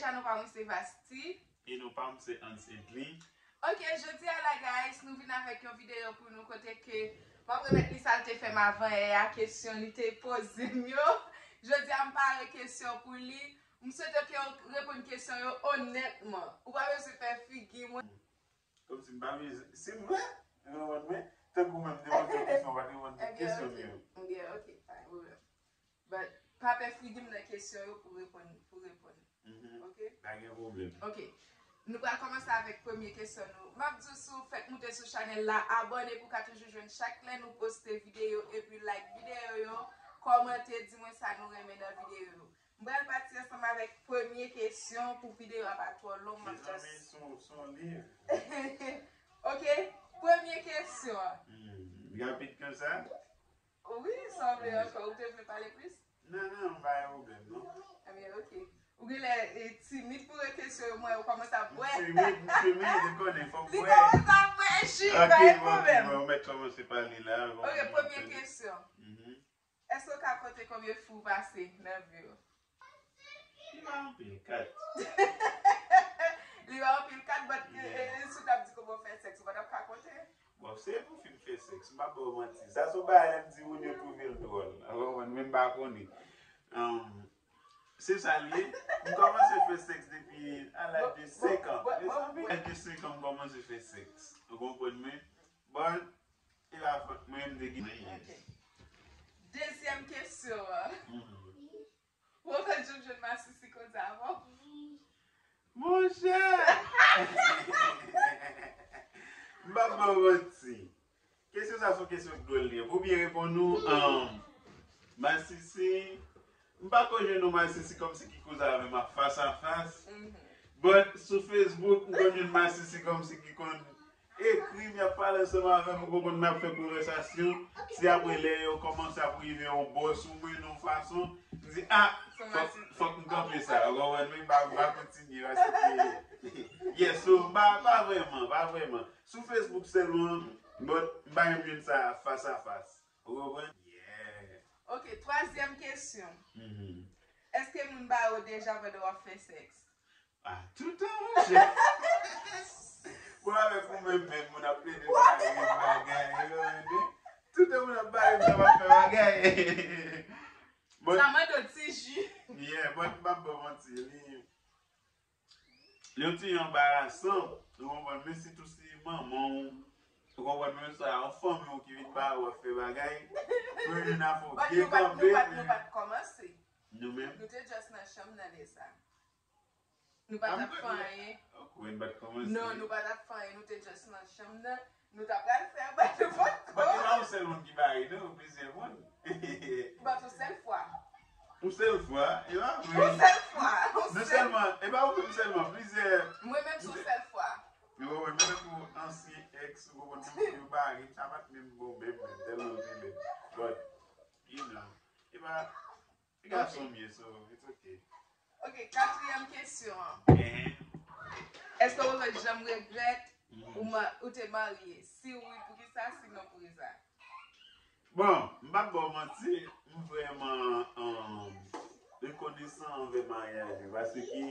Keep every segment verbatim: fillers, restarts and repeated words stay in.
Sa non pa mwen se Vasti. E non pa m se Hans Edlin. Ok, jodi a la guys, nou vin avèk yon videyo pou nou kote ke m ap remèt li sa l te fè m avan yè a, kesyon li te poze m yo. Jodi a m pare kesyon pou li. M swete ke w reponn kesyon yo onètman. Ou pa bezwen fè figi mwen. Kòmsi m pa vle, si m vle, m reponn mwen, tankou menm te poze kesyon, w pa t reponn tout kesyon m yo. Ebyen, ok, pa gen pwoblèm. But, pa pè figi m nan kesyon yo pou reponn, pou reponn. Mhm. Ok? Pa gen pwoblèm. Ok. Nou pral kòmanse avèk premye kesyon nou. M ap di w, si w fèk moute sou chanèl la, abòne pou w ka toujou jwenn chak lè nou poste videyo, epi like videyo yo, kòmante, di mwen sa nou renmen nan videyo yo. M pral pati ansanm avèk premye kesyon pou videyo a pa twò long, m ap just... Mezanmi, se yon, se yon liv. Ok, premye kesyon an. Hmm, rapid konsa? Wi, sa w vle ankò, ou te vle pale plis? Non, non, pa gen pwoblèm, non. Ebyen, ok. Ou genlè, e, timid pou kesyon yo, mwen, ou kòmanse ap bwè. M timid, m timid, ou konnen, fò m bwè. Li kòmanse ap bwè ji, pa gen pwoblèm. Ok, bon, ok, bon, ou mèt kòmanse pale la. Ok, premye kesyon. Mhm. Èske w ka konte konbyen fi w pase nan vi w? Li pa anpil, kat. Li pa anpil, kat, but, e, e, si w t ap di kòman w fè sèks, ou pa t ap ka konte? Bon, se pou fi m fè sèks, m p ap ba w manti. Sa se yon bagay lè m di moun yo twouve l dwòl. Ou konprann, men m pa konnen. Um, se sa l ye. M kòmanse fè sèks depi a laj de senk an. Mezanmi, laj de senk an m kòmanse fè sèks. Ou konprann mwen? But, e pa fòt mwen, m te gen... Ok. Dezyèm kesyon an. Mhm. Ou poko janm jwenn masisi konsa avan? Monchè! M p ap ba w manti. Kesyon sa se yon kesyon k dwòl li ye. Pou byen reponn ou, um, masisi, m pa ko jwenn yon masisi kòmsi ki koze avè m a fas a fas. Mhm. But sou Facebook, m konn jwenn masisi kòmsi ki konn ekri m, y ap pale ansanm avè m, ou konprann, n ap fè konvèsasyon. Se apre lè yo kòmanse ap rive yon bò sou mwen nan yon fason, m di, a, fòk, fòk m kanpe sa, ou konprann, men m pa, m pa kontinye, paske, yes, so, m pa, pa vrèman, pa vrèman. Sou Facebook sèlman, but m pa janm jwenn sa fas a fas, ou konprann? Yeah. Ok, twazyèm kesyon. Mhm. Èske moun ba ou deja pandan w ap fè sèks? Ah, toutan, monchè. Bon, avèk ou menm, menm, moun ap plede bare bagay, yo, men toutan moun ap bare, moun ap fè bagay. Bon, sa mande yon ti ji. Yeah, but m p ap ba w manti, li, li yon ti anbarasan, ou konprann, men sitou si manman w, ou konprann, men sa, yon fanmi w ki vin bare w ap fè bagay, pou yo vin avè w byen kanpe. But nou pa t, nou pa t, nou pa t kòmanse. Nou menm? Nou te just nan chanm nan lè sa. Nou pa t ap fè anyen. Ok, n pa t kòmanse. Non, nou pa t ap fè anyen, nou te just nan chanm nan. Nou ta pral fè anba nenpòt kò. But e pa yon sèl moun ki bare, non, plizyè moun. But yon sèl fwa. Yon sèl fwa, e pa vre. Yon sèl fwa, yon sèl. Nou sèlman, e pa ou menm sèlman, plizyè. Mwen menm se yon sèl fwa. Yo, mwen menm pou ansyen ex, ou konprann, menm pou yo bare, sa pa t menm bon, menm, menm, tèlman l te lèd. But, you know, e pa, e gason m ye, so, it's okay. Ok, katriyèm kesyon an. Ehe. Èske ou te janm regrèt ou ma-, ou te marye? Si wi, poukisa? Si non, poukisa? Bon, m p ap ba w manti, m vrèman, um, rekonesan anvè maryaj mwen, paske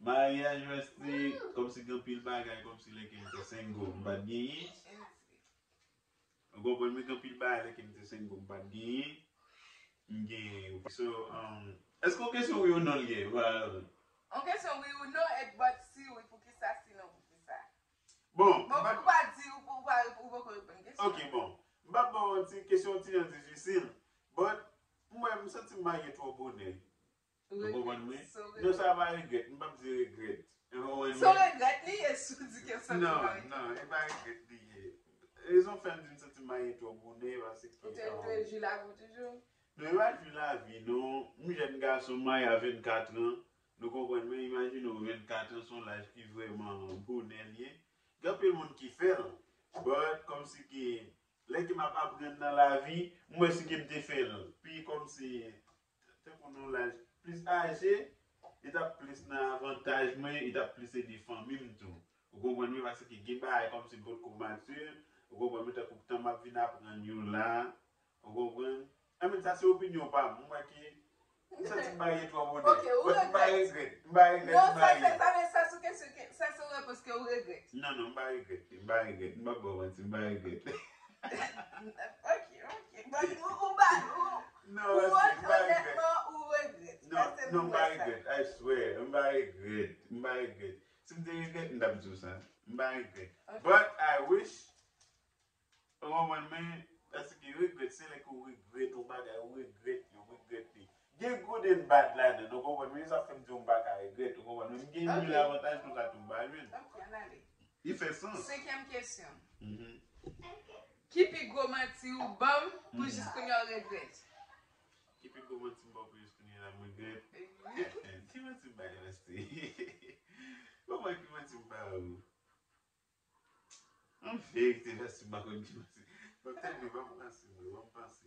maryaj mwen se te kòmsi gen anpil bagay, kòmsi lè ke m te single, m pa t genyen. Ou konprann, men gen anpil bagay lè ke m te single, m pa t genyen. M genyen yo. So, um, èske yon kesyon wi ou non l ye? Vwala. Yon kesyon wi ou non, e but si wi, poukisa, si non, poukisa? Bon, bon, m pa, ou pa di, ou, ou pa, ou poko reponn kesyon. Ok, bon. M p ap ba w manti, kesyon an ti jan difisil, but m wè m santi m marye twò bonè. Ou konprann mwen? Non, sa pa regrèt, m p ap di regrèt. Ou konprann mwen? Se yon regrèt li ye si w di ke w santi w marye. Non, non, e pa regrèt li ye. Rezon fè m di m santi m marye twò bonè, paske, ou te, ou te jwi lavi w toujou? Non, e pa jwi lavi, non. M jèn gason, m marye a vennkat an. Nou konprann, men imajine w, vennkat an se yon laj ki vrèman bonè l ye. Gen anpil moun ki fè l, but kòmsi ke lè ke m ap aprann nan lavi, m wè si ke m te fè l pi kòmsi, tankou nan yon laj plis aje, li t ap plis nan avantaj mwen, li t ap plis ede fanmi m tou. Ou konprann mwen, paske gen bagay kòmsi m potko matire, ou konprann mwen, tankou tan m ap vin aprann yo la, ou konprann? I mean, sa se opinyon pa m, m wè ke M santi m marye twò bonè. Ok, ou regrèt. M pa regrèt. M pa regrèt. Non, m marye. Sa se, sa se, sa se yon kesyon, sa se yon repons ke ou regrèt. Non, non, m pa regrèt. M pa regrèt. M pa ba w manti, m pa regrèt. Ok, ok. Bon, ou, ou ba, ou, non, ou regrèt. Non, m pa regrèt. I swear. M pa regrèt. M pa regrèt. Si m te regrèt, m t ap di w sa. M pa regrèt. Ok. But I wish Ou konprann mwen? Paske regrèt, se lè ke w regrèt yon bagay, ou regrèt li, ou regrèt li. Gen good and bad ladan, ou konprann mwen? Sa fè m di w m pa ka regrèt, ou konprann mwen? M gen mil avantaj konsa tou, m pa jwenn. Ok, ann ale. Li fè sans. Senkyèm kesyon. Mhm. Ki pi gwo manti ou ban m pou jis kounye a w regrèt? Ki pi gwo manti m ban w pou jis kounye a la m regrèt? Ki manti m bay Vasti? Ban mwen ki manti m ba ou. An verite, Vasti, m pa konn ki manti. Bon, tande, ban m panse, mwen, ban m panse.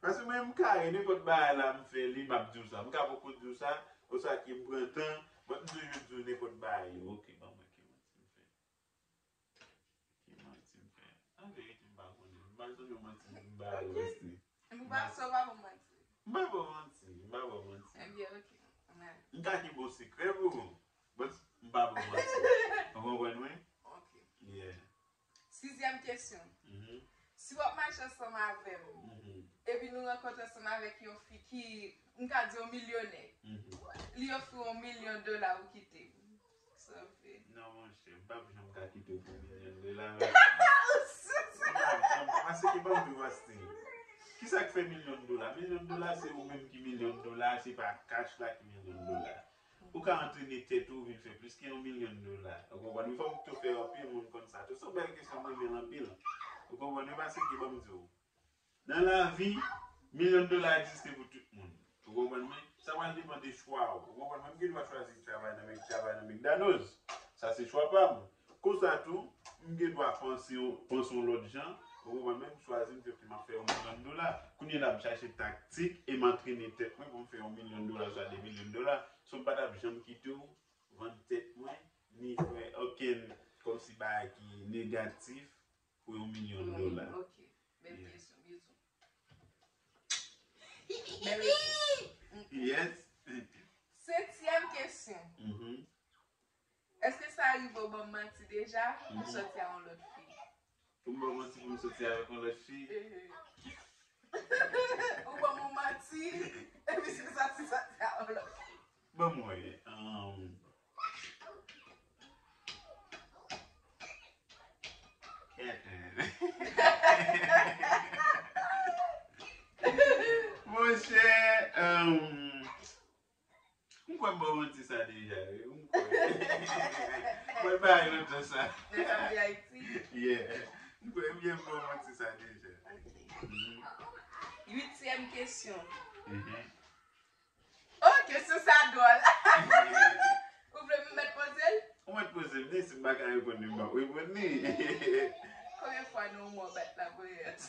Paske mwen, m kare, nenpòt bagay la, m fè li, m ap di w sa. M ka poko di w sa, oswa ke m pran tan, but m toujou di w nenpòt bagay yo. Ok, ban mwen ki manti m fè. Ki manti m fè? An verite, m pa konnen. M pa sonje yon manti m ba ou, Vasti. M pa, so pa pou manti. M pa ba w manti, m pa ba w manti. Ebyen, ok. Ann ale. M ka kenbe w sekrè pou ou, but m pa ba w manti. Ou konprann mwen? Ok. Yeah. Sizyèm kesyon. Mhm. Si w ap mache ansanm avè m, mhm, epi nou rankontre ansanm avèk yon fi ki, m ka di yon milyonè, mhm, li ofri w yon milyon dola, ou kite m. Sa w fè? Non, monchè, m p ap janm ka kite w pou milyon dola, mèsi. M p ap janm, paske ban m di w, Vasti. Kisa k fè milyon dola? Milyon dola, se ou menm ki milyon dola, se pa kach la ki milyon dola. Ou ka antrene tèt ou vin fè plis ke yon milyon dola. Ou konprann? Fòk tou fè anpil moun konn sa. Tou se yon bèl kesyon, m renmen l anpil. Ou konprann? Paske ban m di w, nan lavi, milyon dola egziste pou tout moun. Ou konprann mwen? Sa pral depann de chwa w. Ou konprann mwen? M gen dwa chwazi travay nan Mc, travay nan McDonald's. Sa se chwa pa m. Konsa tou, m gen dwa panse yon, panse yon lòt jan. Ou konprann mwen? M chwazi, m di, "Ok, m ap fè yon milyon dola." Kounye la, m chache taktik e m antrene tèt mwen pou m fè yon milyon dola, oswa de milyon dola. So, m pa t ap janm kite w vann tèt mwen, ni fè okenn kòmsi bagay ki negatif. Pou yon milyon dola. Ok. Bèl kesyon, bizou. Bèl kesyon. Yes. Setyèm kesyon. Mhm. Èske sa rive w ban m manti deja pou m sòti ak yon lòt fi? Pou m ban w manti pou m sòti avèk yon lòt fi? Mhm. Ou ban m yon manti, epi se sa, se sa, se sa, ou la. Ban m wè, um, monchè, um, M kwè m ba w manti sa deja, wi. M kwè. Mwen ba yo lontan sa. Nèg ap di Ayiti. Yeah. M kwè m byen ba w manti sa deja. Ok. Mhm. Uityèm kesyon. Mhm. Oh, kesyon sa dwòl. Ou vle m mèt poze l? Ou mèt poze l, men si m pa ka reponn li, m p ap reponn li. Konbyen fwa nan yon mwa w bat laponyèt?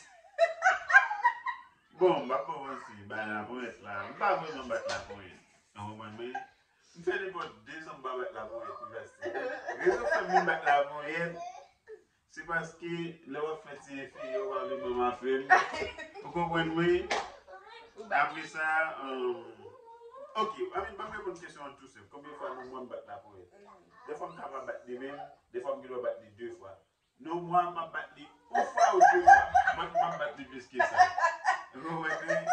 Bon, m pa p ba w manti, bay laponyèt la. M pa vrèman bat laponyèt. Ou konprann mwen? M fè nenpòt de zan m pa bat laponyèt, wi, paske rezon k fè m vin bat laponyèt, se paske lè w ap fè ti enfirye, ou pa vle manman fè l. Ou konprann mwen? Apre sa, um, ok, I mean, ban m reponn kesyon an tou senp. Konbyen fwa nan mwa m bat laponyèt? Dèfwa m ka pa bat li menm, dèfwa m gen dwa bat li de fwa. Nan mwa, m ap bat li yon fwa ou de fwa. Mwen, m ap bat li plis ke sa. Ou konprann mwen?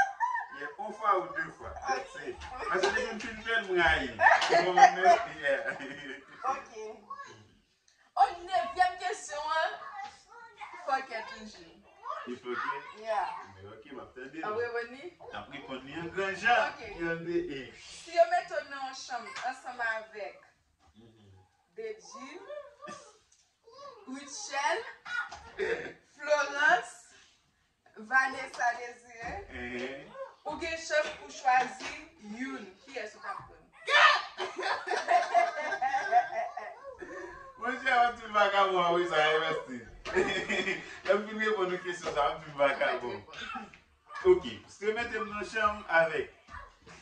Yeah, yon fwa ou de fwa. That's it. Paske depi m fin fè l, m rayi l. Ou konprann mwen? Yeah. Ok. Oh, nevyèm kesyon an. Fòkè toujou. Li fòkè? Yeah. Men ok, m ap tande l. Ap reponn li? M ap reponn li an gran jan. Ok. Yon, de, e. Si yo mete w nan yon chanm ansanm avèk, mhm, Bedjine, Rutshelle, Florence, Vanessa Désiré, eh, ou gen chans pou chwazi youn. Kiyès ou t ap pran? Monchè, w ap di m vakabon apre sa, wi, Vasti. Lè m fin reponn yon kesyon sa, w ap di m vakabon. Ok, si yo mete m nan chanm avèk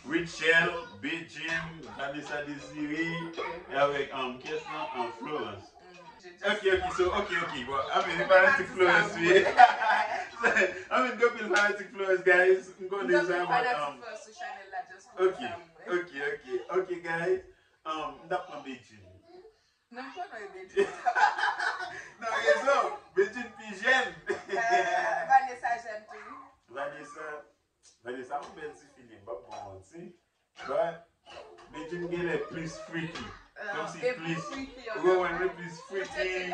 Rutshelle, Bedjine, Vanessa Désiré, e avèk, um, kiyès lan? Um, Florence. Ok, ok, so, ok, ok. Bon, I mean, fanatik Florence, wi. I mean, gen anpil fanatik Florence, guys. M konnen sa, but, um, ok, ok, ok, ok, guys. Um, m t ap pran Bedjine. Non, m konnen Bedjine. Nan rezon, Bedjine pi jèn. Vanessa jèn tou. Vanessa, Vanessa, yon bèl ti fi li, m p ap ba w manti. But, Bedjine genlè plis freaky. Kòmsi plis, ou konprann mwen, plis freaky.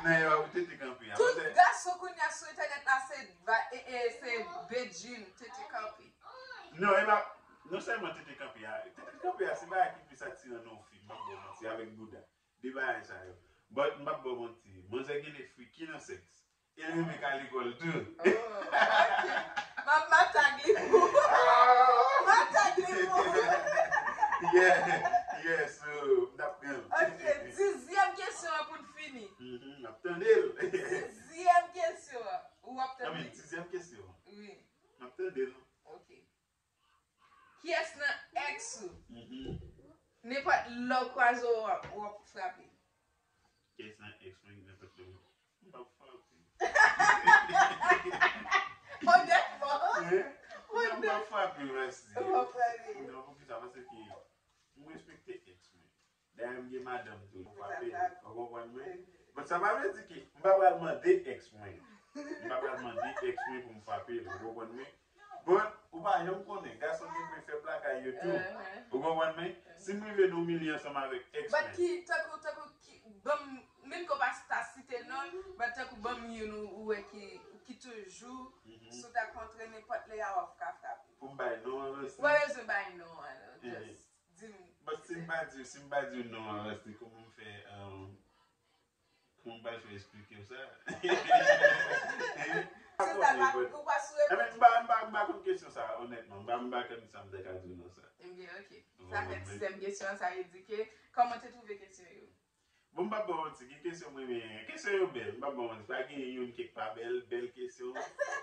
Nan yo, tete kanpe a. Tout gason kounye a sou entènèt la, se, e, e, se Bedjine, tete kanpe. Non, e pa, non sèlman tete kanpe a. Tete kanpe a, se bagay ki plis atiran nan yon fi, m p ap ba w manti, avèk bouda. De bagay sa yo. But, m p ap ba w manti, manzè genlè freaky nan sèks. E l renmen ka lekòl tou. M ap, m ap tag li pou ou. M ap tag li pou ou. Yeah, yeah, so, m t ap pran. Ok, dizyèm kesyon an pou n fini. M ap tande l. Dizyèm kesyon an. Ou ap tande? Dizyèm kesyon an. Wi. M ap tande l. Ok. Kiyès nan ex ou? Nenpòt lè w kwaze w, w ap, w ap frape. Kiyès nan ex mwen, nenpòt lè w, m p ap frape. Onètman. M p ap frape, mèsi. Ou p ap frape. Non, poukisa? Paske m respekte ex mwen. Dayè, m gen madanm tou, m frape l. Ou konprann mwen? But sa pa vle di ke m pa pral mande ex mwen. M pa pral mande ex mwen pou m frape l, ou konprann mwen? But, ou pa janm konnen, gason gen pou fè plakay yo tou. Ou konprann mwen? Si m rive nan yon milye ansanm avèk ex mwen. But ki, tankou, tankou ki, ban m, menm ke w pa ta site non, but tankou ban m youn ou, ou wè ki, ki toujou si w ta kontre nenpòt lè a w ap ka frape. Pou m bay non an, ou pa bezwen bay non an, just di m. But si m pa di, si m pa di non an, reste kòman m fè, um, kòman m pral fè eksplike w sa? Se sa, pa, ou pa sou repons. M pa, m pa, m pa konn kesyon sa, onètman. M pa, m pa konn sa m te ka di w nan sa. Ebyen, ok. Sa fè dizyèm kesyon an, sa vle di ke, kòman w te twouve kesyon yo? Bon, m p ap ba w manti, gen kesyon mwen renmen. Kesyon yo bèl, m p ap ba w manti. Pa gen youn ki pa bèl, bèl kesyon.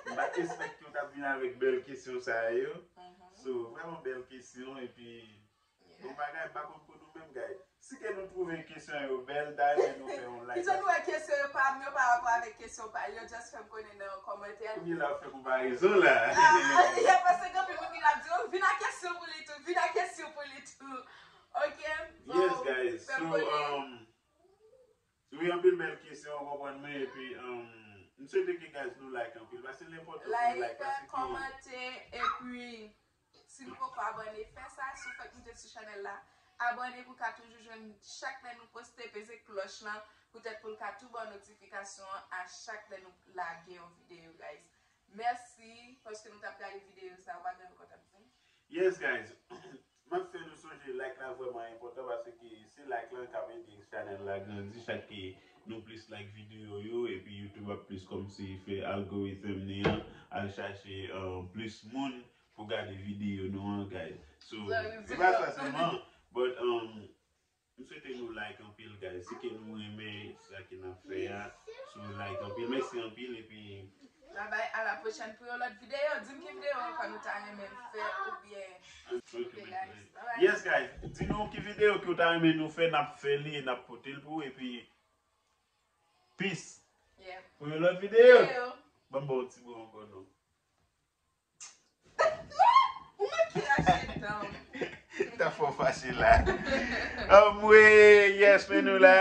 M pa t espere w t ap vin avèk bèl kesyon sa yo. So, vrèman bèl kesyon, epi, bon bagay, m pa konn pou nou menm, guys. Si ke nou twouve kesyon yo bèl, dayè nou fè yon like. Kijan nou wè kesyon yo pa m yo pa rapò avèk kesyon pa yo, just fè m konnen nan yon kòmantè. Kounye la, w fè konparezon la. Ah, yeah, paske gen anpil moun ki ap di, oh, vin ak kesyon pou li tou, vin ak kesyon pou li tou. Ok, yes, guys. So, um, wi, anpil bèl kesyon, w konprann mwen, epi, um, m swete ke, guys, nou like anpil, paske l enpòtan pou nou like, paske kòmante, epi si nou poko abòne, fè sa, si w fèk moute sou chanèl la, abòne pou w ka toujou jwenn chak lè nou poste, peze klòch lan, poutèt pou l ka tou ba w notifikasyon an a chak lè nou lage yon videyo, guys. Mèsi, paske nou t ap gade videyo sa, ou pa gen anyen ankò w t ap di? Yes, guys. M ap fè nou sonje like la vrèman enpòtan paske se like lan k ap ede chanèl la grandi. Chak ke nou plis like videyo yo, epi YouTube ap plis kòmsi fè algorithm li an al chache, uh, plis moun pou gade videyo nou an, guys. So, se pa sa sèlman, but, um, m swete nou like anpil, guys. Si ke nou renmen sa ke n ap fè a, si nou like anpil, mèsi anpil, epi bye bye, à la prochaine pou yon lòt videyo. Di m ki videyo ankò nou ta renmen m fè oubyen. Ok, guys. Bye bye. Yes, guys. Di nou ki videyo ke w ta renmen nou fè, n ap fè li e n ap pote l pou ou, epi peace. Yeah. Pou yon lòt videyo. Videyo. Ban m ba w ti bo ankò non. Ou manke rache dan m. Ta fò fache la. Anmwe, yes, men nou la.